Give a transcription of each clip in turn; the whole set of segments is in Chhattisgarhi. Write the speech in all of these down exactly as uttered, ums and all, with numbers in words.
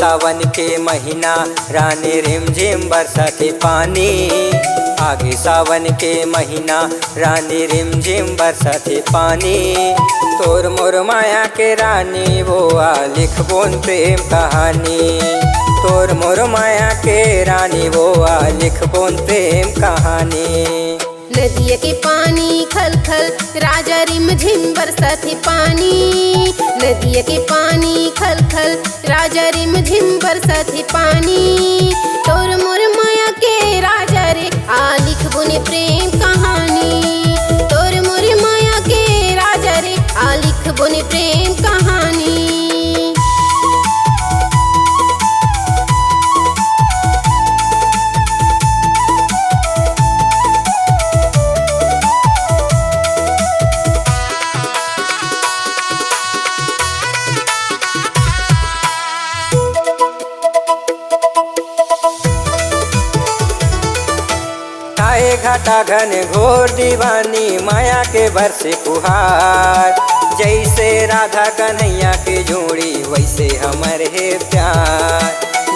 सावन के महीना, रानी रिमझिम बरसथे पानी। आगे सावन के महीना, रानी रिमझिम बरसथे पानी। तोर मोर माया के रानी, वो आ लिखबोन प्रेम कहानी। तोर मोर माया के रानी, वो आ लिखबोन प्रेम कहानी। नदिया के पानी खलखल, राजा रिमझिम बरसथे पानी। नदिया के पानी खलखल, राजा रिमझिम बरसथे पानी। तोर मोर माया के राजा रे, आ लिखबोन प्रेम कहानी। तोर मोर माया के राजा रे, आ लिखबोन प्रेम कहानी। आए घाटा घन घोर दीवानी, माया के बरसे फुहार। जैसे राधा कन्हैया के जोड़ी, वैसे हमर हे प्यार।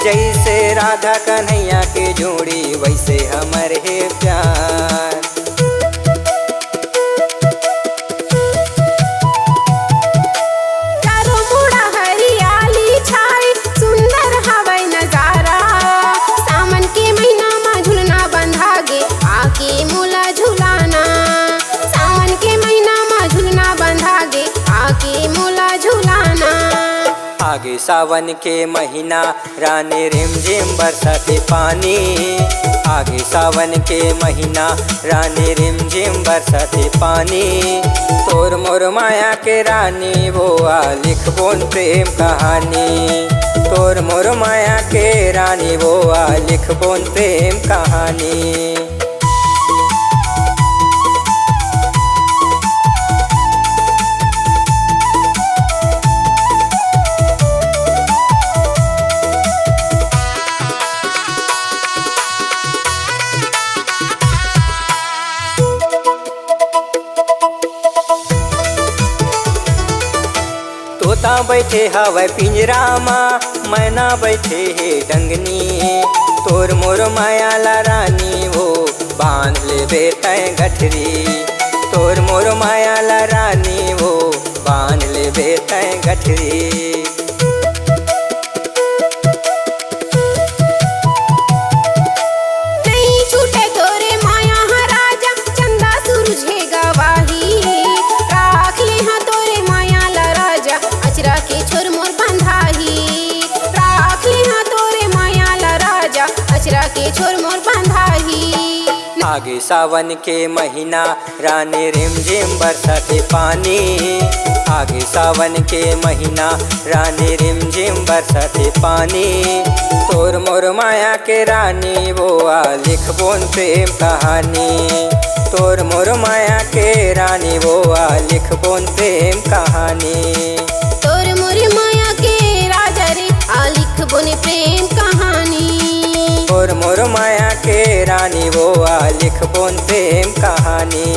जैसे राधा कन्हैया के जोड़ी, वैसे हमर हे प्यार। चारों मुड़ा हरियाली छाई, सुंदर हवै नजारा। सावन के महीना मा झुलना बंधा गे, आके मोला झुलाना। सावन के महीना मा झुलना बंधा गे, आके मोला झुलाना। आगे सावन के महीना, रानी रिमझिम बरसथे पानी। आगे सावन के महीना, रानी रिमझिम बरसथे पानी। तोर मोर माया के रानी, वो आ लिखबोन प्रेम कहानी। तोर मोर माया के रानी, वो आ लिखबोन प्रेम कहानी। तोता बैठे हवय पिंजरा मा, मैना बैठे हे डंगनी। तोर मोर माया ला रानी वो, बांध लेबे तैं गठरी। तोर मोर माया ला रानी वो, बांध लेबे तैं गठरी। नइ छूटे तोरे माया ह राजा, चंदा सूरज हे गवाही। राख ले ह तोरे माया ला राजा, अचरा के छोर मोर बंधाही। राख ले ह तोरे माया ला राजा, अचरा के छोर मोर बंधाही। आगे सावन के महीना, रानी रिमझिम बरसथे पानी। आगे सावन के महीना, रानी रिमझिम बरसथे पानी। तोर मोर माया के रानी, वो आ लिखबोन प्रेम कहानी। तोर मोर माया के रानी, वो आ लिखबोन प्रेम कहानी। तोर मोर माया के राजा रे, आ लिखबोन प्रेम कहानी। तोर मोर माया के रानी, वो आ लिखबोन प्रेम कहानी।